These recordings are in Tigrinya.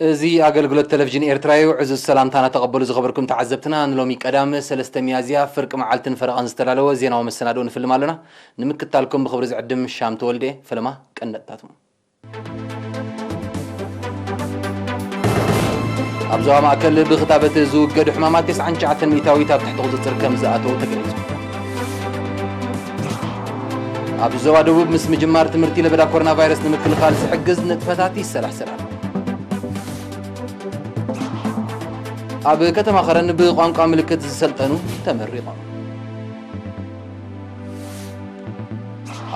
እዚ ኣገልግሎት ቴሌቪዥን ኤርትራ እዩ። ዕዙዝ ሰላምታና ተቐበሉ ዝኸበርኩም ተዓዘብትና። ንሎሚ ቀዳም ሰለስተ ሚያዝያ ፍርቂ መዓልትን ፈረቓን ዝተዳለወ ዜናዊ መሰናድኦ ንፍልም ኣለና። ንምክትታልኩም ብኽብሪ ዝዕድም ሻም ተወልደ። ፈለማ ቀንዲ ነጥብታቶም። ኣብ ዞባ ማእከል ብኽታበት ዝውገዱ ሕማማት ተስዓን ትሽዓተን ሚእታዊት ኣብ ትሕቲ ቁጽጽር ከም ዝኣተዉ ተገሊጹ። ኣብ ዞባ ደቡብ ምስ ምጅማር ትምህርቲ ለበዳ ኮሮና ቫይረስ ንምክልኻል ዝሕግዝ ንጥፈታት ይሰላሰል ኣሎ። ኣብ ከተማ ኸረን ብቋንቋ ምልክት ዝሰልጠኑ ተመሪቖም።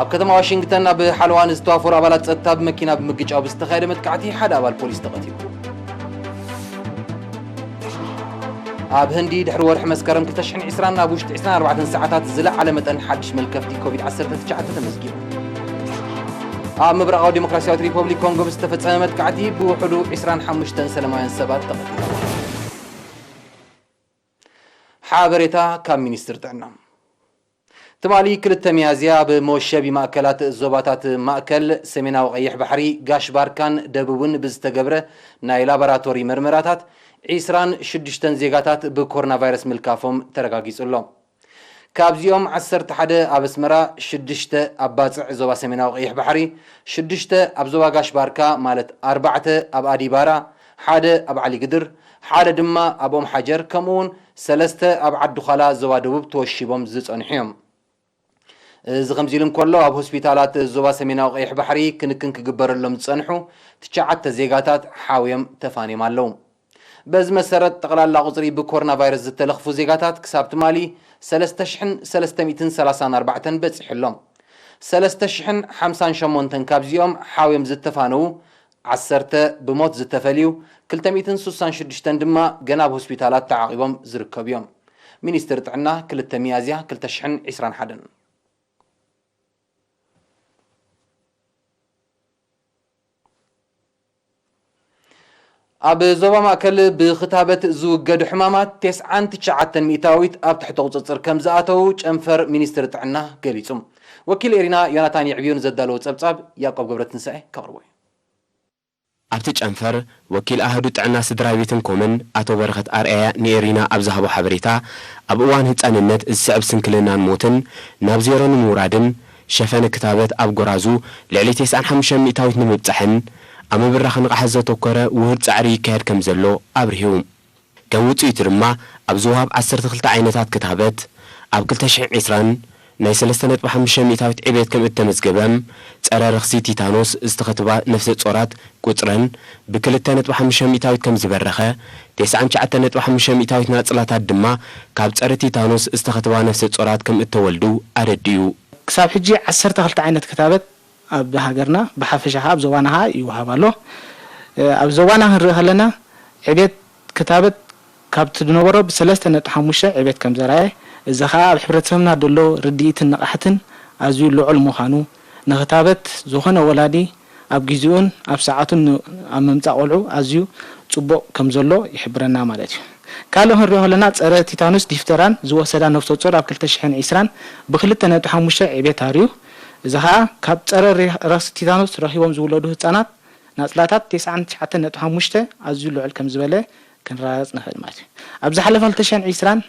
ኣብ ከተማ ዋሽንግተን ኣብ ሓለዋ ንዝተዋፈሩ ኣባላት ጸጥታ ብመኪና ብምግጫው ብዝተኻየደ መጥቃዕቲ ሓደ ኣባል ፖሊስ ተቐቲሉ። ኣብ ህንዲ ድሕሪ ወርሒ መስከረም ክልተ ሽሕን ዕስራን ኣብ ውሽጢ ዕስራን ኣርባዕተን ሰዓታት ዝለዓለ መጠን ሓድሽ መልከፍቲ ኮቪድ ዓሰርተ ትሽዓተ ተመዝጊቡ። ኣብ ምብራቓዊ ዲሞክራሲያዊት ሪፐብሊክ ኮንጎ ብዝተፈጸመ መጥቃዕቲ ብውሕዱ ዕስራን ሓሙሽተን ሰላማውያን ሰባት ተቐቲሎም። ሓበሬታ ካብ ሚኒስትሪ ጥዕና። ትማሊ ክልተ ሚያዝያ ኣብ መወሸቢ ማእከላት ዞባታት ማእከል፣ ሰሜናዊ ቀይሕ ባሕሪ፣ ጋሽ ባርካን ደቡብን ብዝተገብረ ናይ ላቦራቶሪ መርመራታት፣ ዒስራን ሽዱሽተን ዜጋታት ብኮሮና ቫይረስ ምልካፎም ተረጋጊጹ ኣሎ። ካብዚኦም ዓሰርተ ሓደ ኣብ ኣስመራ፣ ሽዱሽተ ኣብ ባጽዕ ዞባ ሰሜናዊ ቀይሕ ባሕሪ፣ ሽዱሽተ ኣብ ዞባ ጋሽ ባርካ፣ ማለት ኣርባዕተ ኣብ ኣዲባራ፣ ሓደ ኣብ ዓሊግድር፣ ሓደ ድማ ኣብ ኦም ሓጀር፣ ከምኡውን ሰለስተ ኣብ ዓዲ ዃላ ዞባ ደቡብ ተወሺቦም ዝጸንሑ እዮም። እዚ ከምዚ ኢሉ እንከሎ፣ ኣብ ሆስፒታላት ዞባ ሰሜናዊ ቀይሕ ባሕሪ ክንክን ክግበረሎም ዝጸንሑ ትሽዓተ ዜጋታት ሓውዮም ተፋንዮም ኣለዉ። በዚ መሰረት፣ ጠቕላላ ቁጽሪ ብኮሮና ቫይረስ ዝተለኽፉ ዜጋታት ክሳብ ትማሊ ሰለስተ ሽሕን ሰለስተ ሚእትን ሰላሳን ኣርባዕተን በጺሑ ኣሎ። ሰለስተ ሽሕን ሓምሳን ሸሞንተን ካብዚኦም ሓውዮም ዝተፋነዉ፣ ዓሰርተ ብሞት ዝተፈልዩ፣ ክልተ ሚእትን ሱሳን ሽዱሽተን ድማ ገና ኣብ ሆስፒታላት ተዓቒቦም ዝርከቡ እዮም። ሚኒስትሪ ጥዕና፣ ክልተ ሚያዝያ ክልተ ሽሕን ዕስራን ሓደን። ኣብ ዞባ ማእከል ብኽታበት ዝውገዱ ሕማማት ተስዓን ትሽዓተን ሚእታዊት ኣብ ትሕቲ ቁጽጽር ከም ዝኣተዉ ጨንፈር ሚኒስትሪ ጥዕና ገሊጹ። ወኪል ኤሪና ዮናታን የዕብዮ ንዘዳለዎ ጸብጻብ ያዕቆብ ገብረትንሳኤ ከቕርቦ እዩ። ኣብቲ ጨንፈር ወኪል ኣሃዱ ጥዕና ስድራ ቤትን ኮምን ኣቶ በረኸት ኣርኣያ ንኤሪና ኣብ ዝሃቦ ሓበሬታ፣ ኣብ እዋን ህጻንነት ዝስዕብ ስንክልናን ሞትን ናብ ዜሮ ንምውራድን ሸፈነ ክታበት ኣብ ጎራዙ ልዕሊ ተስዓን ሓሙሽተን ሚእታዊት ንምብጻሕን ኣብ ምብራኽ ንቕሓት ዘተኮረ ውሁድ ጻዕሪ ይካየድ ከም ዘሎ ኣብሪሁ። ከም ውጽኢቱ ድማ፣ ኣብ ዝወሃብ ዓሰርተ ክልተ ዓይነታት ክታበት፣ ኣብ ክልተ ሽሕን ዕስራን ናይ ሰለስተ ነጥቢ ሓሙሽተ ሚእታዊት ዕቤት ከም እተመዝገበም፣ ጸረ ረኽሲ ቲታኖስ ዝተኸትባ ነፍሰ ጾራት ቁጽረን ብክልተ ነጥቢ ሓሙሽተ ሚእታዊት ከም ዝበረኸ፣ ተስዓን ትሽዓተን ነጥቢ ሓሙሽተ ሚእታዊት ናጽላታት ድማ ካብ ጸረ ቲታኖስ ዝተኸትባ ነፍሰ ጾራት ከም እተወልዱ ኣረዲኡ። ክሳብ ሕጂ ዓሰርተ ክልተ ዓይነት ክታበት ኣብ ሃገርና ብሓፈሻ፣ ኣብ ዞባና ኸኣ ይወሃብ ኣሎ። ኣብ ዞባና ክንርኢ ከለና፣ ዕቤት ክታበት ካብቲ ዝነበሮ ብሰለስተ ነጥቢ ሓሙሽተ ዕቤት ከም ዘርኣየ፣ እዚ ኸኣ ኣብ ሕብረተሰብና ዘሎ ርድኢትን ንቕሓትን ኣዝዩ ልዑል ምዃኑ፣ ንክታበት ዝኾነ ወላዲ ኣብ ግዜኡን ኣብ ሰዓቱን ን-፣ ኣብ ምምጻእ ቆልዑ ኣዝዩ ጽቡቕ ከም ዘሎ ይሕብረና ማለት እዩ። ካልእ ክንሪኦ ከለና፣ ጸረ ቲታኖስ ዲፍተራን ዝወሰዳ ነፍሰ ጾር ኣብ ክልተ ሽሕን ዕስራን ብክልተ ነጥቢ ሓሙሽተ ዕቤት ኣርዩ። እዚ ኸኣ ካብ ጸረ ሬ-፣ ረኽሲ ቲታኖስ ረኺቦም ዝውለዱ ህጻናት ናጽላታት ተስዓን ትሽዓተን ነጥቢ ሓሙሽተ ኣዝዩ ልዑል ከም ዝበለ ክንረጋግጽ ንኽእል ማለት እዩ። ኣብ ዝሓለፈ ክልተ ሽሕን ዕስራን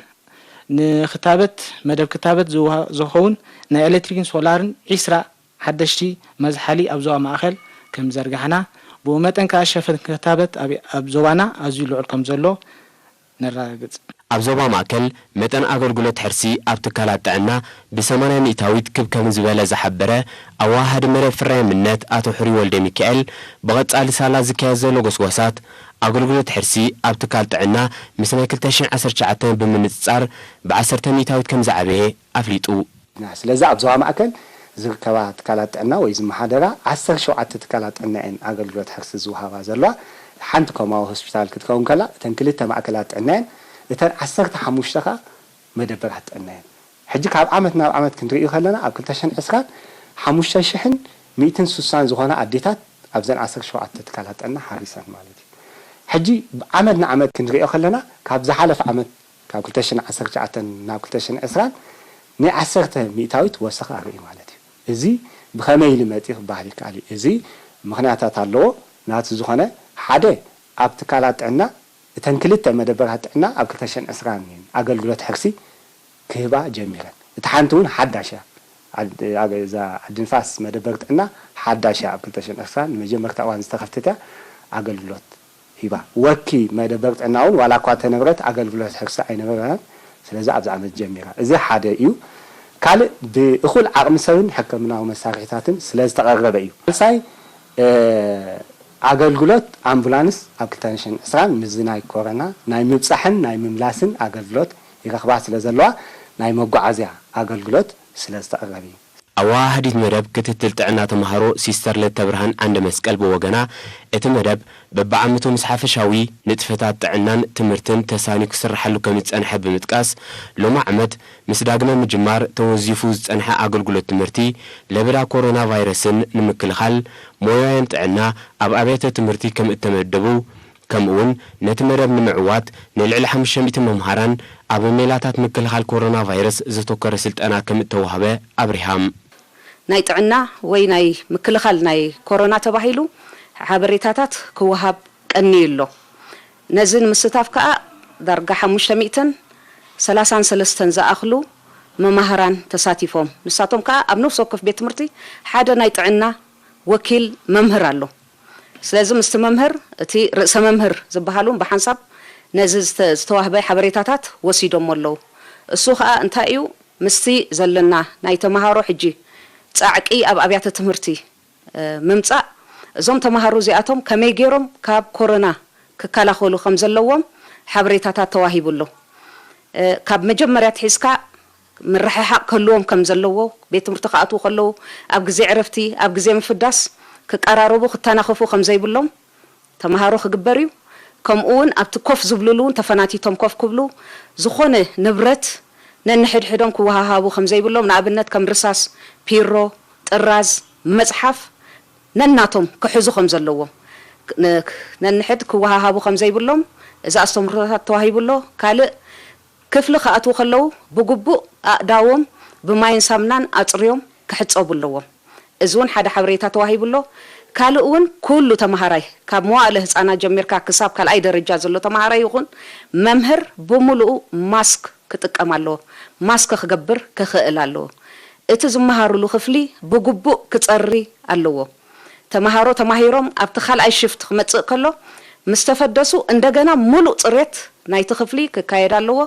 ንክታበት፣ መደብ ክታበት ዝወሃ-፣ ዝኸውን ናይ ኤሌክትሪክን ሶላርን ዕስራ ሓደሽቲ መዝሓሊ ኣብ ዞባ ማእከል ከም ዘርጋሕና፣ ብኡ መጠን ከኣ ሸፈን ክታበት ኣብ፣ ኣብ ዞባና ኣዝዩ ልዑል ከም ዘሎ ነረጋግጽ። ኣብ ዞባ ማእከል መጠን ኣገልግሎት ሕርሲ ኣብ ትካላት ጥዕና ብሰማንያ ሚእታዊት ክብ ከም ዝበለ ዝሓበረ ኣወሃሃዲ መደብ ፍርያምነት ኣቶ ሕሩይ ወልደሚካኤል፣ ብቐጻሊ ሳላ ዝካየድ ዘሎ ጎስጓሳት ኣገልግሎት ሕርሲ ኣብ ትካል ጥዕና ምስ ናይ ክልተ ሽሕን ዓሰርተ ትሽዓተን ብምንጽጻር ብዓሰርተ ሚእታዊት ከም ዝዓበየ ኣፍሊጡ። ስለዚ ኣብ ዞባ ማእከል ዝርከባ ትካላት ጥዕና ወይ ዝመሓደራ ዓሰርተ ሸውዓተ ትካላት ጥዕና እየን ኣገልግሎት ሕርሲ ዝወሃባ ዘለዋ። ሓንቲ ኮማዊ ሆስፒታል ክትከውን ከላ፣ እተን ክልተ ማእከላት ጥዕና እየን። እተን ዓሰርተ ሓሙሽተ ከኣ መደበራት ጥዕና እየን። ሕጂ ካብ ዓመት ናብ ዓመት ክንርእዩ ከለና፣ ኣብ ክልተ ሽሕን ዕስራን ሓሙሽተ ሽሕን ሚእትን ሱሳን ዝኾና ኣዴታት ኣብዘን ዓሰርተ ሸውዓተ ትካላት ጥዕና ሓሪሰን ማለት እዩ። ሕጂ ዓመት ንዓመት ክንርእዮ ከለና፣ ካብ ዝሓለፈ ዓመት፣ ካብ ክልተ ሽሕን ዓሰርተ ትሽዓተን ናብ ክልተ ሽሕን ዕስራን ናይ ዓሰርተ ሚእታዊት ወሰኽ ኣርኢ ማለት እዩ። እዚ ብኸመይ ኢሉ መጺኡ ክበሃል ይከኣል እዩ። እዚ ምኽንያታት ኣለዎ። ናቱ ዝኾነ ሓደ ኣብ ትካላት ጥዕና እተን ክልተ መደበራት ጥዕና ኣብ ክልተ ሽሕን ዕስራን እየን ኣገልግሎት ሕርሲ ክህባ ጀሚረን። እቲ ሓንቲ እውን ሓዳሽ እያ። ዓድ-፣ ኣገ-፣ እዛ ዓዲ ንፋስ መደበር ጥዕና ሓዳሽ እያ። ኣብ ክልተ ሽሕን ዕስራን ንመጀመርታ እዋን ዝተኸፍተት እያ ኣገልግሎት ሂባ። ወኪ መደበር ጥዕና እውን ዋላ እኳ ተነብረት ኣገልግሎት ሕርሲ ኣይነበረን። ስለዚ ኣብዚ ዓመት ጀሚራ። እዚ ሓደ እዩ። ካልእ ብእኹል ዓቕሚ ሰብን ሕክምናዊ መሳርሒታትን ስለ ዝተቐረበ እዩ። ሳልሳይ፣ እ፣ ኣገልግሎት ኣምቡላንስ ኣብ ክልተ ሽሕን ዕስራን ምስዚ ናይ ኮረና ናይ ምብጻሕን ናይ ምምላስን ኣገልግሎት ይረኽባ ስለ ዘለዋ ናይ መጓዓዝያ ኣገልግሎት ስለ ዝተቐረበ እዩ። ኣወሃህዲት መደብ ክትትል ጥዕና ተምሃሮ ሲስተር ለተብርሃን ዓንደመስቀል ብወገና፣ እቲ መደብ በብዓመቱ ምስ ሓፈሻዊ ንጥፈታት ጥዕናን ትምህርትን ተሳንዩ ክስርሓሉ ከም ዝጸንሐ ብምጥቃስ፣ ሎሚ ዓመት ምስ ዳግመ ምጅማር ተወዚፉ ዝጸንሐ ኣገልግሎት ትምህርቲ ለበዳ ኮሮና ቫይረስን ንምክልኻል ሞያውያን ጥዕና ኣብ ኣብያተ ትምህርቲ ከም እተመደቡ፣ ከምኡውን ነቲ መደብ ንምዕዋት ንልዕሊ ሓሙሽተ ሚእቲ መምሃራን ኣብ ሜላታት ምክልኻል ኮሮና ቫይረስ ዘተኮረ ስልጠና ከም እተዋህበ ኣብሪሃም። ናይ ጥዕና ወይ ናይ ምክልኻል ናይ ኮሮና ተባሂሉ ሓበሬታታት ክወሃብ ቀንዩ ኣሎ። ነዚ ንምስታፍ ከኣ ዳርጋ ሓሙሽተ ሚእትን ሰላሳን ሰለስተን ዝኣኽሉ መማህራን ተሳቲፎም። ንሳቶም ከኣ ኣብ ነፍሲ ወከፍ ቤት ትምህርቲ ሓደ ናይ ጥዕና ወኪል መምህር ኣሎ። ስለዚ ምስቲ መምህር፣ እቲ ርእሰ መምህር ዝበሃል እውን ብሓንሳብ ነዚ ዝተ-፣ ዝተዋህበ ሓበሬታታት ወሲዶሞ ኣለዉ። እሱ ኸኣ እንታይ እዩ? ምስቲ ዘለና ናይ ተምሃሮ ሕጂ ጻዕቂ ኣብ ኣብያተ ትምህርቲ፣ እ፣ ምምጻእ፣ እዞም ተምሃሮ እዚኣቶም ከመይ ገይሮም ካብ ኮሮና ክከላኸሉ ከም ዘለዎም ሓበሬታታት ተዋሂቡ ኣሎ። እ፣ ካብ መጀመርያ ኣትሒዝካ ምርሕሓቕ ክህልዎም ከም ዘለዎ፣ ቤት ትምህርቲ ክኣትዉ ከለዉ፣ ኣብ ግዜ ዕረፍቲ፣ ኣብ ግዜ ምፍዳስ ክቀራረቡ፣ ክተናኸፉ ከም ዘይብሎም ተምሃሮ ክግበር እዩ። ከምኡ እውን ኣብቲ ኮፍ ዝብሉሉ እውን ተፈናቲቶም ኮፍ ክብሉ፣ ዝኾነ ንብረት ነንሕድሕዶም ክወሃሃቡ ከም ዘይብሎም፣ ንኣብነት ከም ርሳስ፣ ፒሮ፣ ጥራዝ፣ መጽሓፍ ነናቶም ክሕዙ ከም ዘለዎም፣ ን-፣ ነንሕድ ክወሃሃቡ ከም ዘይብሎም እዚ ኣስተምህሮታት ተዋሂቡ ኣሎ። ካልእ ክፍሊ ክኣትዉ ከለዉ ብግቡእ ኣእዳዎም ብማይን ሳምናን ኣጽርዮም ክሕጸቡ ኣለዎም። እዚ እውን ሓደ ሓበሬታ ተዋሂቡ ኣሎ። ካልእ እውን ኩሉ ተምሃራይ ካብ መዋእለ ህጻናት ጀሚርካ ክሳብ ካልኣይ ደረጃ ዘሎ ተምሃራይ ይኹን መምህር ብምሉኡ ማስክ ክጥቀም ኣለዎ። ማስክ ክገብር ክኽእል ኣለዎ። እቲ ዝመሃሩሉ ክፍሊ ብግቡእ ክጸሪ ኣለዎ። ተምሃሮ ተማሂሮም ኣብቲ ካልኣይ ሽፍት ክመጽእ ከሎ ምስ ተፈደሱ እንደገና ሙሉእ ጽሬት ናይቲ ክፍሊ ክካየድ ኣለዎ።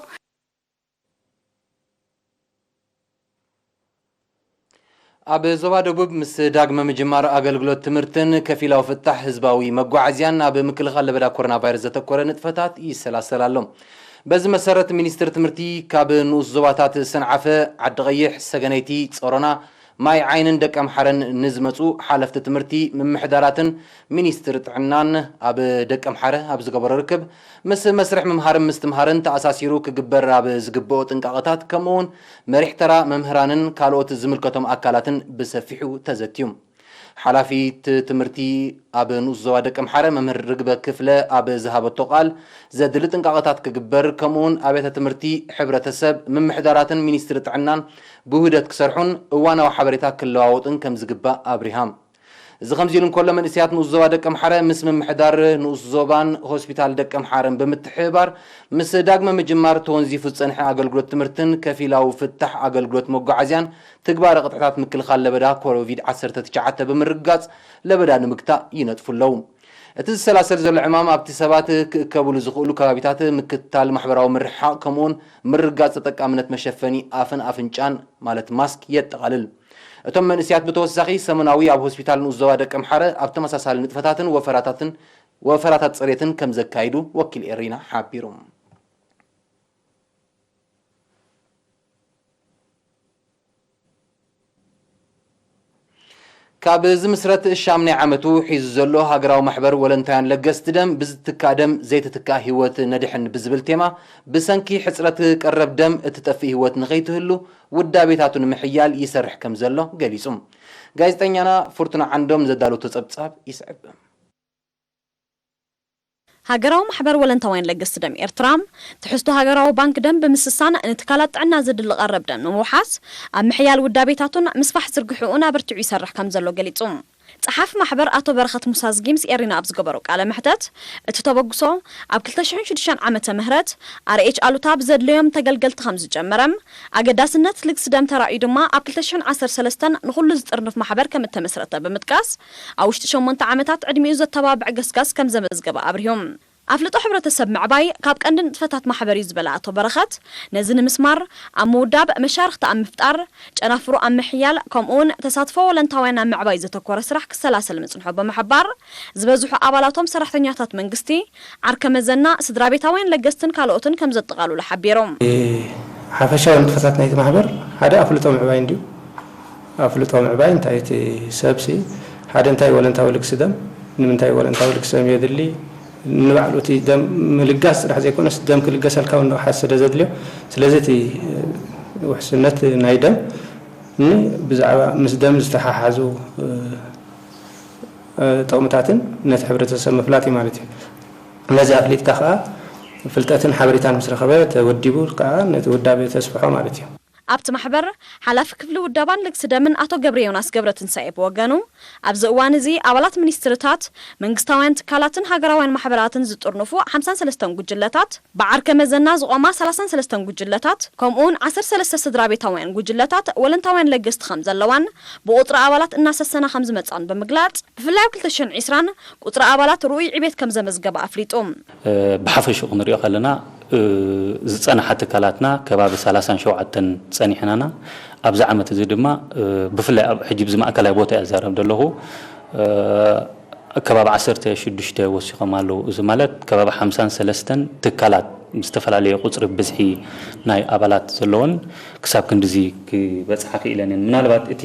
ኣብ ዞባ ደቡብ ምስ ዳግመ ምጅማር ኣገልግሎት ትምህርትን ከፊላዊ ፍታሕ ህዝባዊ መጓዓዝያን ኣብ ምክልኻል ለበዳ ኮሮና ቫይረስ ዘተኮረ ንጥፈታት ይሰላሰል ኣሎ። በዚ መሰረት ሚኒስትር ትምህርቲ ካብ ንኡስ ዞባታት ሰንዓፈ፣ ዓዲ ቀይሕ፣ ሰገነይቲ፣ ጾሮና፣ ማይ ዓይንን ደቀ ኣምሓረን ንዝመጹ ሓለፍቲ ትምህርቲ፣ ምምሕዳራትን ሚኒስትሪ ጥዕናን ኣብ ደቀ ኣምሓረ ኣብ ዝገበሮ ርክብ፣ ምስ መስርሕ ምምሃርን ምስትምሃርን ተኣሳሲሩ ክግበር ኣብ ዝግብኦ ጥንቃቐታት፣ ከምኡውን መሪሕ ተራ መምህራንን ካልኦት ዝምልከቶም ኣካላትን ብሰፊሑ ተዘትዩ። ሓላፊት ትምህርቲ ኣብ ንኡስ ዞባ ደቀ ኣምሓረ መምህር ርግበ ክፍለ ኣብ ዝሃበቶ ቃል፣ ዘድሊ ጥንቃቐታት ክግበር፣ ከምኡውን ኣብያተ ትምህርቲ፣ ሕብረተሰብ፣ ምምሕዳራትን ሚኒስትሪ ጥዕናን ብውህደት ክሰርሑን እዋናዊ ሓበሬታ ክለዋወጡን ከም ዝግባእ ኣብሪሃ። እዚ ከምዚ ኢሉ እንከሎ፣ መንእሰያት ንኡስ ዞባ ደቀ ኣምሓረ ምስ ምምሕዳር ንኡስ ዞባን ሆስፒታል ደቀ ኣምሓረን ብምትሕብባር፣ ምስ ዳግመ ምጅማር ተወንዚፉ ዝጸንሐ ኣገልግሎት ትምህርትን ከፊላዊ ፍታሕ ኣገልግሎት መጓዓዝያን ትግባረ ቅጥዕታት ምክልኻል ለበዳ ኮቪድ ዓሰርተ ትሽዓተ ብምርግጋጽ፣ ለበዳ ንምግታእ ይነጥፉ ኣለዉ። እቲ ዝሰላሰል ዘሎ ዕማም ኣብቲ ሰባት ክእከብሉ ዝኽእሉ ከባቢታት ምክትታል ማሕበራዊ ምርሕሓቕ፣ ከምኡውን ምርግጋጽ ተጠቃምነት መሸፈኒ ኣፍን ኣፍንጫን፣ ማለት ማስክ፣ የጠቓልል። እቶም መንእሰያት ብተወሳኺ ሰሙናዊ ኣብ ሆስፒታል ንኡስ ዞባ ደቀ ኣምሓረ ኣብ ተመሳሳሊ ንጥፈታትን ወፈራታትን፣ ወፈራታት ጽሬትን ከም ዘካይዱ ወኪል ኤሪና ሓቢሩ። ካብ ዝምስረት ሻምናይ ዓመቱ ሒዙ ዘሎ ሃገራዊ ማሕበር ወለንታውያን ለገስቲ ደም ብዝትካእ ደም ዘይትትካእ ህይወት ነድሕን ብዝብል ቴማ፣ ብሰንኪ ሕጽረት ቀረብ ደም እትጠፍእ ህይወት ንኸይትህሉ ውዳቤታቱ ንምሕያል ይሰርሕ ከም ዘሎ ገሊጹ። ጋዜጠኛና ፍርቱና ዓንዶም ዘዳለወቶ ጸብጻብ ይስዕብ። ሃገራዊ ማሕበር ወለንታውያን ለገስቲ ደም ኤርትራ፣ ትሕዝቶ ሃገራዊ ባንክ ደም ብምስሳን ንትካላት ጥዕና ዘድሊ ቀረብ ደም ንምውሓስ፣ ኣብ ምሕያል ውዳቤታቱን ምስፋሕ ዝርግሕኡን ኣበርቲዑ ይሰርሕ ከም ዘሎ ገሊጹ። ጸሓፊ ማሕበር ኣቶ በረኸት ሙሳ ዝጊ ምስ ኤሪና ኣብ ዝገበሮ ቃለ መሕተት፣ እቲ ተበግሶ ኣብ ክልተ ሽሕን ሽዱሽተን ዓመተ ምህረት ኣርኤች ኣሉታ ብዘድለዮም ተገልገልቲ ከም ዝጀመረ፣ ኣገዳስነት ልግሲ ደም ተራእዩ ድማ ኣብ ክልተ ሽሕን ዓሰርተ ሰለስተን ንኹሉ ዝጥርንፍ ማሕበር ከም እተመስረተ ብምጥቃስ፣ ኣብ ውሽጢ ሸሞንተ ዓመታት ዕድሚኡ ዘተባብዕ ገስጋስ ከም ዘመዝገበ ኣብሪሁ። ኣፍልጦ ሕብረተሰብ ምዕባይ ካብ ቀንዲ ንጥፈታት ማሕበር እዩ ዝበለ ኣቶ በረኸት፣ ነዚ ንምስማር ኣብ ምውዳብ፣ መሻርኽቲ ኣብ ምፍጣር፣ ጨናፍሩ ኣብ ምሕያል፣ ከምኡውን ተሳትፎ ወለንታውያን ኣብ ምዕባይ ዘተኮረ ስራሕ ክሰላሰል ምጽንሖ ብምሕባር፣ ዝበዝሑ ኣባላቶም ሰራሕተኛታት መንግስቲ፣ ዓርከ መዘና፣ ስድራ ቤታውያን ለገስትን ካልኦትን ከም ዘጠቓልሉ ሓቢሩ። ሓፈሻዊ ንጥፈታት ናይቲ ማሕበር ሓደ ኣፍልጦ ምዕባይ እንድዩ። ኣፍልጦ ምዕባይ እንታይ እቲ ሰብሲ ሓደ እንታይ ወለንታዊ ልግሲ ደም፣ ንምንታይ ወለንታዊ ልግሲ ደም የድሊ፣ ንባዕሉ እቲ ደም ምልጋስ ጥራሕ ዘይኮነስ ደም ክልገሰልካ እውን ንቕሓት ስለ ዘድልዮ፣ ስለዚ እቲ ውሕስነት ናይ ደም ን ብዛዕባ ምስ ደም ዝተሓሓዙ ጥቕምታትን ነቲ ሕብረተሰብ ምፍላጥ እዩ ማለት እዩ። ነዚ ኣፍሊጥካ ከዓ ፍልጠትን ሓበሬታን ምስ ረኸበ ተወዲቡ ከዓ ነቲ ውዳቤ ተስፍሖ ማለት እዩ። ኣብቲ ማሕበር ሓላፊ ክፍሊ ውዳባን ልግሲ ደምን ኣቶ ገብረ ዮናስ ገብረ ትንሳኤ ብወገኑ፣ ኣብዚ እዋን እዚ ኣባላት ሚኒስትርታት፣ መንግስታውያን ትካላትን ሃገራውያን ማሕበራትን ዝጥርንፉ ሓምሳን ሰለስተን ጉጅለታት፣ ብዓርከ መዘና ዝቖማ ሰላሳን ሰለስተን ጉጅለታት፣ ከምኡውን ዓሰርተ ሰለስተ ስድራ ቤታውያን ጉጅለታት ወለንታውያን ለገስቲ ከም ዘለዋን ብቑጽሪ ኣባላት እናሰሰና ከም ዝመጻን ብምግላጽ፣ ብፍላይ ኣብ ክልተ ሽሕን ዕስራን ቁጽሪ ኣባላት ርኡይ ዕቤት ከም ዘመዝገበ ኣፍሊጡ። ብሓፈሽኡ ክንሪኦ ከለና፣ ዝጸንሓ ትካላትና ከባቢ ሰላሳን ሸውዓተን ጸኒሕናና። ኣብዚ ዓመት እዚ ድማ፣ ብፍላይ ኣብ ሕጂ ብዚ ማእከላይ ቦታ እየ ዝዛረብ ዘለኹ፣ ከባቢ ዓሰርተ ሽዱሽተ ወሲኾም ኣለዉ። እዚ ማለት ከባቢ ሓምሳን ሰለስተን ትካላት፣ ዝተፈላለየ ቁጽሪ ብዝሒ ናይ ኣባላት ዘለወን ክሳብ ክንድዚ ክበጽሓ ክኢለን እየን። ምናልባት እቲ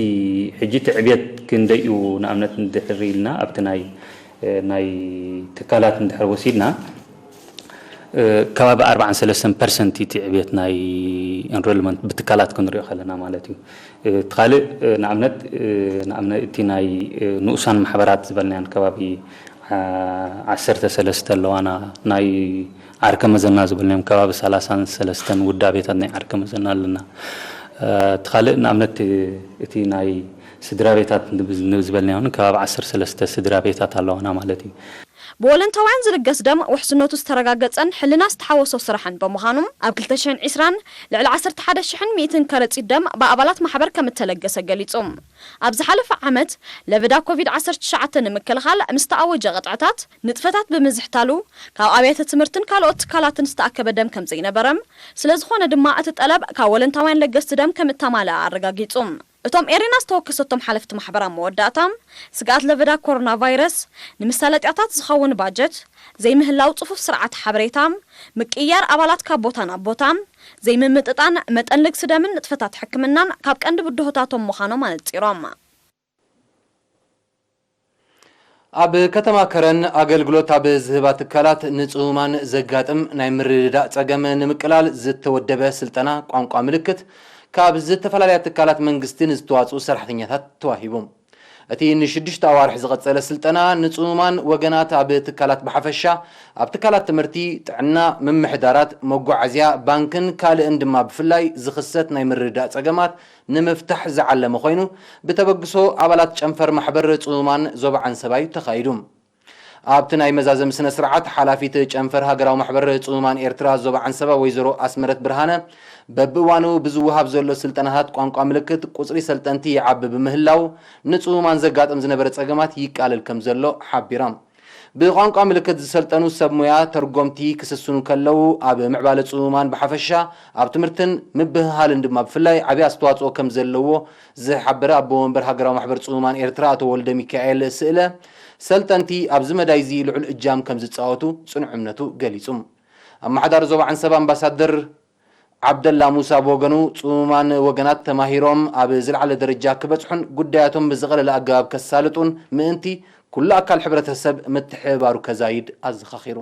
ሕጂ እቲ ዕብየት ክንደይ እዩ፣ ንኣብነት እንድሕር ኢልና ኣብቲ ናይ፣ ናይ ትካላት እንድሕር ወሲድና፣ ከባቢ ኣርባዓን ሰለስተን ፐርሰንት እቲ ዕብየት ናይ ኤንሮልመንት ብትካላት ክንሪኦ ከለና ማለት እዩ። እቲ ካልእ፣ ንኣብነት፣ ንኣብነት እቲ ናይ ንኡሳን ማሕበራት ዝበልናዮን ከባቢ ዓሰርተ ሰለስተ ኣለዋና፣ ናይ ዓርከ መዘና ዝበልናዮም ከባቢ ሰላሳን ሰለስተን ውዳቤታት ናይ ዓርከ መዘና ኣለና። እቲ ካልእ ንኣብነት እቲ ናይ ስድራ ቤታት ንብ-፣ ንብ-፣ ዝበልናዮ እውን ከባቢ ዓሰርተ ሰለስተ ስድራ ቤታት ኣለዋና ማለት እዩ። ብወለንታውያን ዝልገስ ደም ውሕስነቱ ዝተረጋገጸን ሕልና ዝተሓወሶ ስራሕን ብምዃኑ፣ ኣብ ክልተ ሽሕን ዕስራን ልዕሊ ዓሰርተ ሓደ ሽሕን ሚእትን ከረጺት ደም ብኣባላት ማሕበር ከም እተለገሰ ገሊጹ። ኣብ ዝሓለፈ ዓመት ለበዳ ኮቪድ ዓሰርተ ትሽዓተ ንምክልኻል ምስ ተኣወጀ ቅጥዕታት፣ ንጥፈታት ብምዝሕታሉ፣ ካብ ኣብያተ ትምህርትን ካልኦት ትካላትን ዝተኣከበ ደም ከም ዘይነበረ፣ ስለ ዝኾነ ድማ እቲ ጠለብ ካብ ወለንታውያን ለገስቲ ደም ከም እተማልኣ ኣረጋጊጹ። እቶም ኤሪና ዝተወከሰቶም ሓለፍቲ ማሕበር ኣብ መወዳእታ፣ ስግኣት ለበዳ ኮሮና ቫይረስ፣ ንምሳለጥያታት ዝኸውን ባጀት፣ ዘይምህላው ጽፉፍ ስርዓት ሓበሬታ፣ ምቅይያር ኣባላት ካብ ቦታ ናብ ቦታ፣ ዘይምምጥጣን መጠን ልግሲ ደምን ንጥፈታት ሕክምናን ካብ ቀንዲ ብድሆታቶም ምዃኖም ኣነጺሮም። ኣብ ከተማ ከረን ኣገልግሎት ኣብ ዝህባ ትካላት ንጽሙማን ዘጋጥም ናይ ምርድዳእ ጸገም ንምቅላል ዝተወደበ ስልጠና ቋንቋ ምልክት ካብ ዝተፈላለያ ትካላት መንግስቲ ንዝተዋጽኡ ሰራሕተኛታት ተዋሂቡ። እቲ ንሽዱሽተ ኣዋርሕ ዝቐጸለ ስልጠና ንጽሙማን ወገናት ኣብ ትካላት ብሓፈሻ፣ ኣብ ትካላት ትምህርቲ፣ ጥዕና፣ ምምሕዳራት፣ መጓዓዝያ፣ ባንክን ካልእን ድማ ብፍላይ ዝኽሰት ናይ ምርድዳእ ጸገማት ንምፍታሕ ዝዓለመ ኮይኑ፣ ብተበግሶ ኣባላት ጨንፈር ማሕበር ጽሙማን ዞባ ዓንሰባ እዩ ተኻይዱ። ኣብቲ ናይ መዛዘሚ ስነ ስርዓት፣ ሓላፊት ጨንፈር ሃገራዊ ማሕበር ጽሙማን ኤርትራ ዞባ ዓንሰባ ወይዘሮ ኣስመረት ብርሃነ፣ በብእዋኑ ብዝወሃብ ዘሎ ስልጠናታት ቋንቋ ምልክት ቁጽሪ ሰልጠንቲ ይዓቢ ብምህላው፣ ንጽሙማን ዘጋጥም ዝነበረ ጸገማት ይቃለል ከም ዘሎ ሓቢራ። ብቋንቋ ምልክት ዝሰልጠኑ ሰብ ሞያ ተርጎምቲ ክስስኑ ከለዉ፣ ኣብ ምዕባለ ጽሙማን ብሓፈሻ፣ ኣብ ትምህርትን ምብህሃልን ድማ ብፍላይ ዓቢ ኣስተዋጽኦ ከም ዘለዎ ዝሓበረ ኣቦ ወንበር ሃገራዊ ማሕበር ጽሙማን ኤርትራ ኣቶ ወልደ ሚካኤል ስእለ፣ ሰልጠንቲ ኣብዚ መዳይ እዚ ልዑል እጃም ከም ዝጻወቱ ጽኑዕ እምነቱ ገሊጹ። ኣመሓዳሪ ዞባ ዓንሰባ ኣምባሳደር ዓብደላ ሙሳ ብወገኑ፣ ጽሙማን ወገናት ተማሂሮም ኣብ ዝለዓለ ደረጃ ክበጽሑን ጉዳያቶም ብዝቐለለ ኣገባብ ከሳልጡን ምእንቲ፣ ኩሉ ኣካል ሕብረተሰብ ምትሕብባሩ ከዛይድ ኣዘኻኺሩ።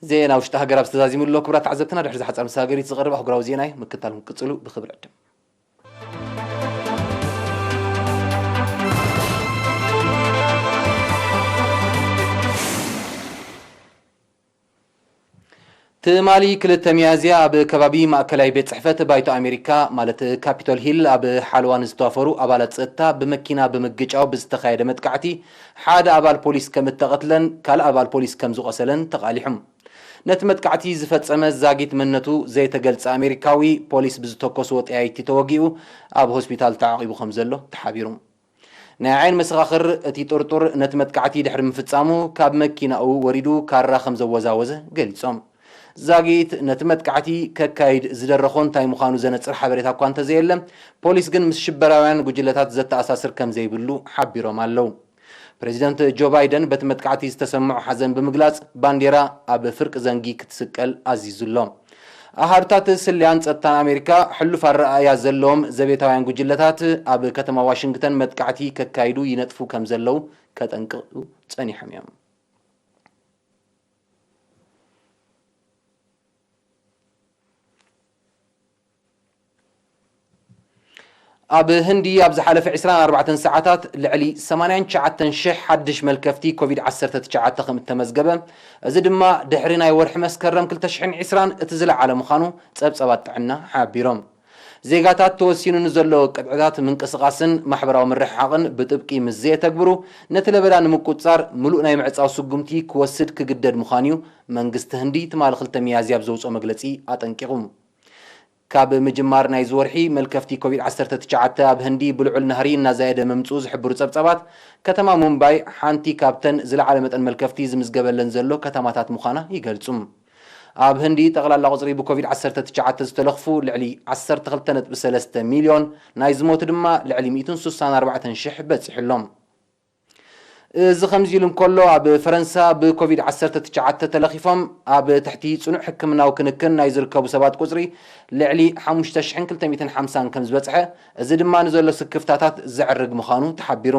ዜና ውሽጢ ሃገር ኣብ ዝተዛዚሙ ኣሎ። ክቡራት ተዓዘብትና፣ ድሕሪ ዝሓጸር መሰጋገሪት ዝቐርብ ኣህጉራዊ ዜና እዩ። ምክታልኩም ቅጽሉ። ብኽብሪ ዕድም። ትማሊ ክልተ ሚያዝያ ኣብ ከባቢ ማእከላይ ቤት ጽሕፈት ባይቶ ኣሜሪካ ማለት ካፒቶል ሂል ኣብ ሓለዋ ንዝተዋፈሩ ኣባላት ጸጥታ ብመኪና ብምግጫው ብዝተኻየደ መጥቃዕቲ ሓደ ኣባል ፖሊስ ከም እተቐትለን ካልእ ኣባል ፖሊስ ከም ዝቖሰለን ተቓሊሖም። ነቲ መጥቃዕቲ ዝፈጸመ ዛጊት መንነቱ ዘይተገልጸ ኣሜሪካዊ ፖሊስ ብዝተኮስዎ ጠያይቲ ተወጊኡ ኣብ ሆስፒታል ተዓቒቡ ከም ዘሎ ተሓቢሩ። ናይ ዓይኒ መሰኻኽር እቲ ጥርጡር ነቲ መጥቃዕቲ ድሕሪ ምፍጻሙ ካብ መኪናኡ ወሪዱ ካራ ከም ዘወዛወዘ ገሊጾም። ዛጊት ነቲ መጥቃዕቲ ከካይድ ዝደረኾ እንታይ ምዃኑ ዘነጽር ሓበሬታ እኳ እንተዘየለ፣ ፖሊስ ግን ምስ ሽበራውያን ጉጅለታት ዘተኣሳስር ከም ዘይብሉ ሓቢሮም ኣለዉ። ፕሬዚደንት ጆ ባይደን በቲ መጥቃዕቲ ዝተሰምዖ ሓዘን ብምግላጽ ባንዴራ ኣብ ፍርቂ ዘንጊ ክትስቀል ኣዚዙ ኣሎ። ኣሃዱታት ስለያን ጸጥታን ኣሜሪካ ሕሉፍ ኣረኣእያ ዘለዎም ዘቤታውያን ጉጅለታት ኣብ ከተማ ዋሽንግተን መጥቃዕቲ ከካይዱ ይነጥፉ ከም ዘለዉ ከጠንቅቑ ጸኒሖም እዮም። ኣብ ህንዲ ኣብ ዝሓለፈ ዕስራን ኣርባዕተን ሰዓታት ልዕሊ ሰማንያን ትሽዓተን ሽሕ ሓድሽ መልከፍቲ ኮቪድ ዓሰርተ ትሽዓተ ከም እተመዝገበ፣ እዚ ድማ ድሕሪ ናይ ወርሒ መስከረም ክልተ ሽሕን ዕስራን እቲ ዝለዓለ ምዃኑ ጸብጸባት ጥዕና ሓቢሮም። ዜጋታት ተወሲኑ ንዘሎ ቅጥዕታት ምንቅስቓስን ማሕበራዊ ምርሕሓቕን ብጥብቂ ምስ ዘየተግብሩ፣ ነቲ ለበዳ ንምቁጽጻር ምሉእ ናይ ምዕጻው ስጉምቲ ክወስድ ክግደድ ምዃኑ'ዩ መንግስቲ ህንዲ ትማሊ ክልተ ሚያዝያ ኣብ ዘውጽኦ መግለጺ ኣጠንቂቑ። ካብ ምጅማር ናይዚ ወርሒ፣ መልከፍቲ ኮቪድ ዓሰርተ ትሽዓተ ኣብ ህንዲ ብልዑል ናህሪ እናዛየደ ምምጽኡ ዝሕብሩ ጸብጻባት፣ ከተማ ሙምባይ ሓንቲ ካብተን ዝለዓለ መጠን መልከፍቲ ዝምዝገበለን ዘሎ ከተማታት ምዃና ይገልጹ። ኣብ ህንዲ፣ ጠቕላላ ቁጽሪ ብኮቪድ ዓሰርተ ትሽዓተ ዝተለኽፉ ልዕሊ ዓሰርተ ክልተ ነጥቢ ሰለስተ ሚልዮን፣ ናይ ዝሞቱ ድማ ልዕሊ ሚእትን ስሳን ኣርባዕተን ሽሕ በጺሑ ኣሎ። እዚ ከምዚ ኢሉ እንከሎ፣ ኣብ ፈረንሳ ብኮቪድ ዓሰርተ ትሽዓተ ተለኺፎም ኣብ ትሕቲ ጽኑዕ ሕክምናዊ ክንክን ናይ ዝርከቡ ሰባት ቁጽሪ ልዕሊ ሓሙሽተ ሽሕን ክልተ ሚእትን ሓምሳን ከም ዝበጽሐ፣ እዚ ድማ ንዘሎ ስክፍታታት ዘዕርግ ምዃኑ ተሓቢሩ።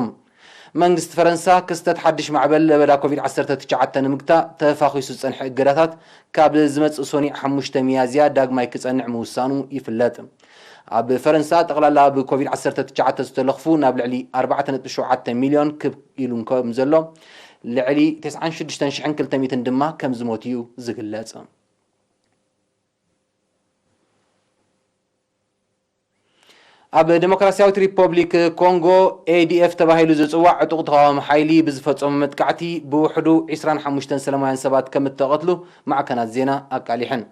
መንግስቲ ፈረንሳ፣ ክስተት ሓድሽ ማዕበል ለበዳ ኮቪድ ዓሰርተ ትሽዓተ ንምግታእ ተፋኺሱ ዝጸንሐ እገዳታት ካብ ዝመጽእ ሰኑይ ሓሙሽተ ሚያዝያ ዳግማይ ክጸንዕ ምውሳኑ ይፍለጥ። ኣብ ፈረንሳ፣ ጠቕላላ ብኮቪድ ዓሰርተ ትሽዓተ ዝተለኽፉ ናብ ልዕሊ ኣርባዕተ ነጥቢ ሸውዓተ ሚልዮን ክብ ኢሉ ከም ዘሎ፣ ልዕሊ ተስዓን ሽዱሽተን ሽሕን ክልተ ሚእትን ድማ ከም ዝሞቱ እዩ ዝግለጽ። ኣብ ዴሞክራሲያዊት ሪፖብሊክ ኮንጎ፣ ኤ ዲ ኤፍ ተባሂሉ ዝጽዋዕ ዕጡቕ ተቓዋሚ ሓይሊ ብዝፈጸሞ መጥቃዕቲ ብውሕዱ ዕስራን ሓሙሽተን ሰላማውያን ሰባት ከም እተቐትሉ ማዕከናት ዜና ኣቃሊሐን።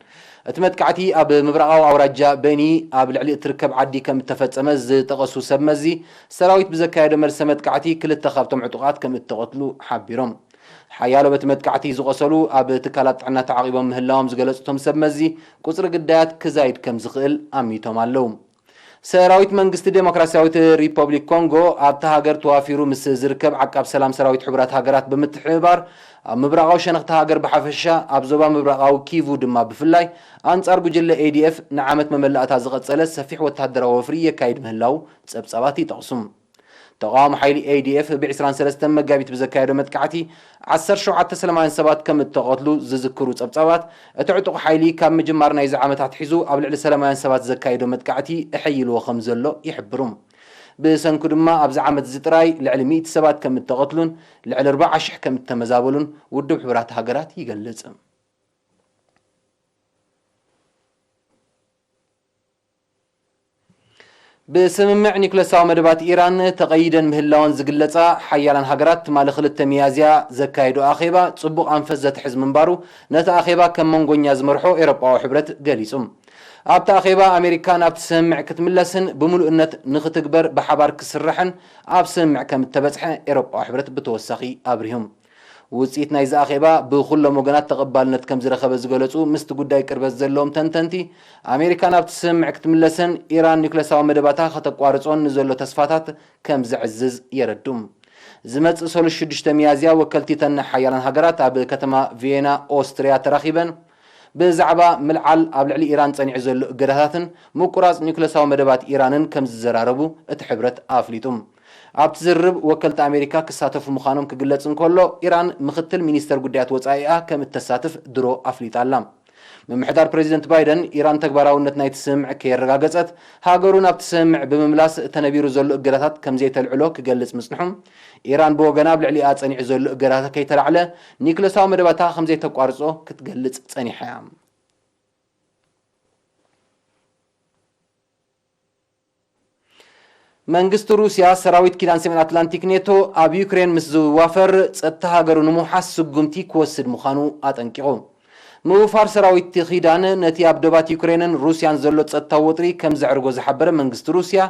እቲ መጥቃዕቲ ኣብ ምብራቓዊ ኣውራጃ በኒ ኣብ ልዕሊ እትርከብ ዓዲ ከም እተፈጸመ ዝጠቐሱ ሰብ መዚ፣ ሰራዊት ብዘካየዶ መልሰ መጥቃዕቲ ክልተ ካብቶም ዕጡቓት ከም እተቐትሉ ሓቢሮም። ሓያሎ በቲ መጥቃዕቲ ዝቖሰሉ ኣብ ትካላት ጥዕና ተዓቒቦም ምህላዎም ዝገለጹ እቶም ሰብ መዚ፣ ቁጽሪ ግዳያት ክዛይድ ከም ዝኽእል ኣሚቶም ኣለዉ። ሰራዊት መንግስቲ ዴሞክራሲያዊት ሪፐብሊክ ኮንጎ ኣብታ ሃገር ተዋፊሩ ምስ ዝርከብ ዓቃብ ሰላም ሰራዊት ሕቡራት ሃገራት ብምትሕብባር፣ ኣብ ምብራቓዊ ሸነኽቲ ሃገር ብሓፈሻ፣ ኣብ ዞባ ምብራቓዊ ኪቩ ድማ ብፍላይ፣ ኣንጻር ጉጅለ ኤ ዲ ኤፍ ንዓመት መመላእታ ዝቐጸለ ሰፊሕ ወተሃደራዊ ወፍሪ የካይድ ምህላዉ ጸብጻባት ይጠቕሱ። ተቓዋሚ ሓይሊ ኤ ዲ ኤፍ ብ ዕስራን ሰለስተን መጋቢት ብዘካየዶ መጥቃዕቲ ዓሰርተ ሸውዓተ ሰላማውያን ሰባት ከም እተቐትሉ ዝዝክሩ ጸብጻባት፣ እቲ ዕጡቕ ሓይሊ ካብ ምጅማር ናይዚ ዓመት ኣትሒዙ ኣብ ልዕሊ ሰላማውያን ሰባት ዘካየዶ መጥቃዕቲ እሐይልዎ ከም ዘሎ ይሕብሩ። ብሰንኩ ድማ ኣብዚ ዓመት እዚ ጥራይ ልዕሊ ሚእቲ ሰባት ከም እተቐትሉን ልዕሊ ኣርባዓ ሽሕ ከም እተመዛበሉን ውድብ ሕቡራት ሃገራት ይገልጽ። ብስምምዕ ኒክለሳዊ መደባት ኢራን ተቐይደን ምህላወን ዝግለጻ ሓያላን ሃገራት፣ ትማሊ ክልተ ሚያዝያ ዘካየዶ ኣኼባ ጽቡቕ ኣንፈት ዘትሕዝ ምንባሩ፣ ነቲ ኣኼባ ከም መንጎኛ ዝመርሖ ኤውሮጳዊ ሕብረት ገሊጹ። ኣብቲ ኣኼባ፣ ኣሜሪካ ናብቲ ስምምዕ ክትምለስን ብምሉእነት ንኽትግበር ብሓባር ክስራሕን ኣብ ስምምዕ ከም እተበጽሐ ኤውሮጳዊ ሕብረት ብተወሳኺ ኣብሪሁ። ውጽኢት ናይዚ ኣኼባ ብኹሎም ወገናት ተቐባልነት ከም ዝረኸበ ዝገለጹ ምስቲ ጉዳይ ቅርበት ዘለዎም ተንተንቲ፣ ኣሜሪካ ናብቲ ስምምዕ ክትምለስን ኢራን ኒውክለሳዊ መደባታ ከተቋርጾን ንዘሎ ተስፋታት ከም ዘዕዝዝ የረድኡ። ዝመጽእ ሰሉስ ሽዱሽተ ሚያዝያ ወከልቲ ተን ሓያላን ሃገራት ኣብ ከተማ ቪየና ኦስትርያ ተራኺበን ብዛዕባ ምልዓል ኣብ ልዕሊ ኢራን ጸኒዑ ዘሎ እገዳታትን ምቁራጽ ኒውክለሳዊ መደባት ኢራንን ከም ዝዘራረቡ እቲ ሕብረት ኣፍሊጡ። ኣብቲ ዝርርብ ወከልቲ ኣሜሪካ ክሳተፉ ምዃኖም ክግለጽ እንከሎ፣ ኢራን ምኽትል ሚኒስተር ጉዳያት ወጻኢኣ ከም እተሳትፍ ድሮ ኣፍሊጣ ኣላ። ምምሕዳር ፕሬዚደንት ባይደን፣ ኢራን ተግባራውነት ናይቲ ስምምዕ ከየረጋገጸት፣ ሃገሩ ናብቲ ስምምዕ ብምምላስ ተነቢሩ ዘሎ እገዳታት ከም ዘይተልዕሎ ክገልጽ ምጽንሑ፣ ኢራን ብወገና ኣብ ልዕሊኣ ጸኒዑ ዘሎ እገዳታት ከይተላዕለ፣ ኒውክለሳዊ መደባታ ከም ዘይተቋርጾ ክትገልጽ ጸኒሓ እያ። መንግስቲ ሩስያ ሰራዊት ኪዳን ሰሜን ኣትላንቲክ ኔቶ ኣብ ዩክሬን ምስ ዝዋፈር ጸጥታ ሃገሩ ንምውሓስ ስጉምቲ ክወስድ ምዃኑ ኣጠንቂቑ። ምውፋር ሰራዊት ኪዳን ነቲ ኣብ ዶባት ዩክሬንን ሩስያን ዘሎ ጸጥታዊ ወጥሪ ከም ዘዕርጎ ዝሓበረ መንግስቲ ሩስያ፣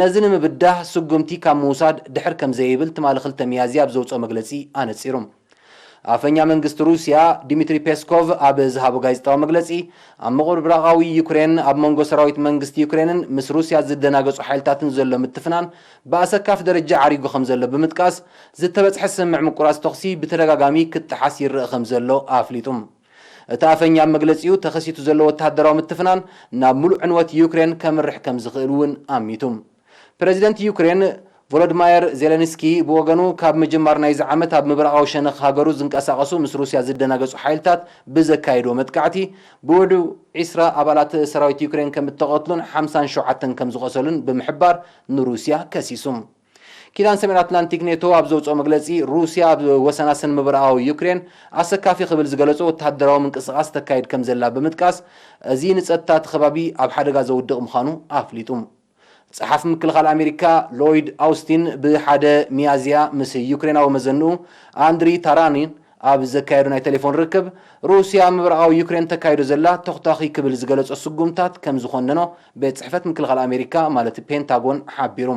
ነዚ ንምብዳህ ስጉምቲ ካብ ምውሳድ ድሕር ከም ዘይብል ትማሊ ክልተ ሚያዝያ ኣብ ዘውጽኦ መግለጺ ኣነጺሩ። ኣፈኛ መንግስቲ ሩስያ ዲሚትሪ ፔስኮቭ ኣብ ዝሃቦ ጋዜጣዊ መግለጺ፣ ኣብ ምብራቓዊ ዩክሬን ኣብ መንጎ ሰራዊት መንግስቲ ዩክሬንን ምስ ሩስያ ዝደናገጹ ሓይልታትን ዘሎ ምትፍናን ብኣሰካፊ ደረጃ ዓሪጉ ከም ዘሎ ብምጥቃስ፣ ዝተበጽሐ ስምምዕ ምቁራጽ ተኹሲ ብተደጋጋሚ ክጠሓስ ይረአ ከም ዘሎ ኣፍሊጡ። እቲ ኣፈኛ ኣብ መግለጺኡ፣ ተኸሲቱ ዘሎ ወተሃደራዊ ምትፍናን ናብ ምሉእ ዕንወት ዩክሬን ከምርሕ ከም ዝኽእል እውን ኣሚቱ። ፕረዚደንት ዩክሬን ቮሎድማየር ዜለንስኪ ብወገኑ፣ ካብ ምጅማር ናይዚ ዓመት ኣብ ምብራቓዊ ሸነኽ ሃገሩ ዝንቀሳቐሱ ምስ ሩስያ ዝደናገጹ ሓይልታት ብዘካየድዎ መጥቃዕቲ ብውዕዱ ዒስራ ኣባላት ሰራዊት ዩክሬን ከም እተቐትሉን ሓምሳን ሸውዓተን ከም ዝቖሰሉን ብምሕባር ንሩስያ ከሲሱ። ኪዳን ሰሜን ኣትላንቲክ ኔቶ ኣብ ዘውፅኦ መግለፂ፣ ሩስያ ኣብ ወሰናስን ምብራቓዊ ዩክሬን ኣሰካፊ ክብል ዝገለጾ ወተሃደራዊ ምንቅስቓስ ተካይድ ከም ዘላ ብምጥቃስ፣ እዚ ንጸጥታ እቲ ከባቢ ኣብ ሓደጋ ዘውድቕ ምዃኑ ኣፍሊጡ። ጸሓፊ ምክልኻል ኣሜሪካ ሎይድ ኣውስቲን ብሓደ ሚያዝያ ምስ ዩክሬናዊ መዘንኡ ኣንድሪ ታራኒን ኣብ ዘካየዱ ናይ ቴሌፎን ርክብ፣ ሩስያ ምብራቓዊ ዩክሬን ተካይዶ ዘላ ተኹታኺ ክብል ዝገለጾ ስጉምታት ከም ዝኾነኖ ቤት ጽሕፈት ምክልኻል ኣሜሪካ ማለት ፔንታጎን ሓቢሩ።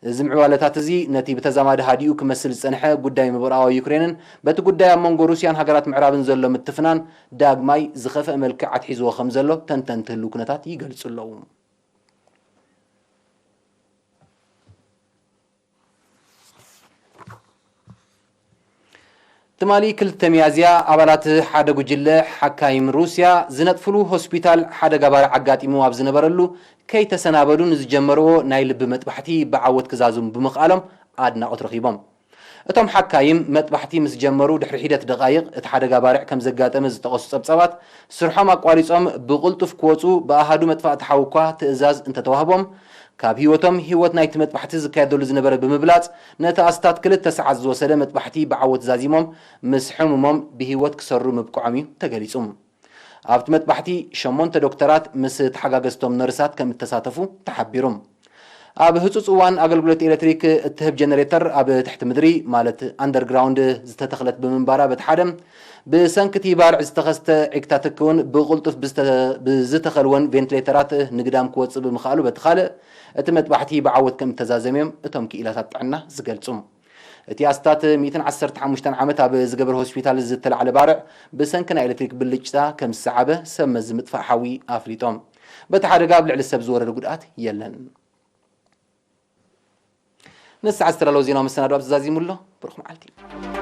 እዚ ምዕባለታት እዚ ነቲ ብተዛማዲ ሃዲኡ ክመስል ዝጸንሐ ጉዳይ ምብራቓዊ ዩክሬንን በቲ ጉዳይ ኣብ መንጎ ሩስያን ሃገራት ምዕራብን ዘሎ ምትፍናን ዳግማይ ዝኸፍአ መልክዕ ኣትሒዝዎ ከም ዘሎ ተንተንቲ ህልው ኩነታት ይገልጹ ኣለዉ። ትማሊ ክልተ ሚያዝያ ኣባላት ሓደ ጉጅለ ሓካይም ሩስያ ዝነጥፍሉ ሆስፒታል ሓደጋ ባርዕ ኣጋጢሙ ኣብ ዝነበረሉ ከይተሰናበዱ ንዝጀመርዎ ናይ ልቢ መጥባሕቲ ብዓወት ክዛዝሙ ብምኽኣሎም ኣድናቖት ረኺቦም። እቶም ሓካይም መጥባሕቲ ምስ ጀመሩ ድሕሪ ሒደት ደቓይቕ እቲ ሓደጋ ባርዕ ከም ዘጋጠመ ዝጠቐሱ ጸብጻባት፣ ስርሖም ኣቋሪጾም ብቕልጡፍ ክወጹ ብኣሃዱ መጥፋእቲ ሓዊ እኳ ትእዛዝ እንተተዋህቦም፣ ካብ ህይወቶም ህይወት ናይቲ መጥባሕቲ ዝካየደሉ ዝነበረ ብምብላጽ፣ ነቲ ኣስታት ክልተ ሰዓት ዝወሰደ መጥባሕቲ ብዓወት ዛዚሞም ምስ ሕሙሞም ብህይወት ክሰሩ ምብቅዖም እዩ ተገሊጹ። ኣብቲ መጥባሕቲ ሸሞንተ ዶክተራት ምስ ተሓጋገዝቶም ነርሳት ከም እተሳተፉ ተሓቢሩ። ኣብ ህጹጽ እዋን ኣገልግሎት ኤሌክትሪክ እትህብ ጀነሬተር ኣብ ትሕቲ ምድሪ ማለት ኣንደርግራውንድ ዝተተኽለት ብምንባራ በቲ ሓደ፣ ብሰንኪ እቲ ባርዕ ዝተኸስተ ዒግታት ክውን ብቕልጡፍ ብዝተ-፣ ብዝተኸልወን ቬንትሌተራት ንግዳም ክወጽእ ብምኽኣሉ በቲ ካልእ፣ እቲ መጥባሕቲ ብዓወት ከም እተዛዘመ እዮም እቶም ክኢላታት ጥዕና ዝገልጹ። እቲ ኣስታት ሚእትን ዓሰርተ ሓሙሽተን ዓመት ኣብ ዝገበር ሆስፒታል ዝተላዕለ ባርዕ ብሰንኪ ናይ ኤሌክትሪክ ብልጭታ ከም ዝሰዓበ ሰብ መዚ ምጥፋእ ሓዊ ኣፍሊጦም። በቲ ሓደጋ ኣብ ልዕሊ ሰብ ዝወረደ ጉድኣት የለን። ንሰዓት ዝተዳለወ ዜናዊ መሰናዶ ኣብዚ ዛዚሙ ኣሎ። ብሩኽ መዓልቲ።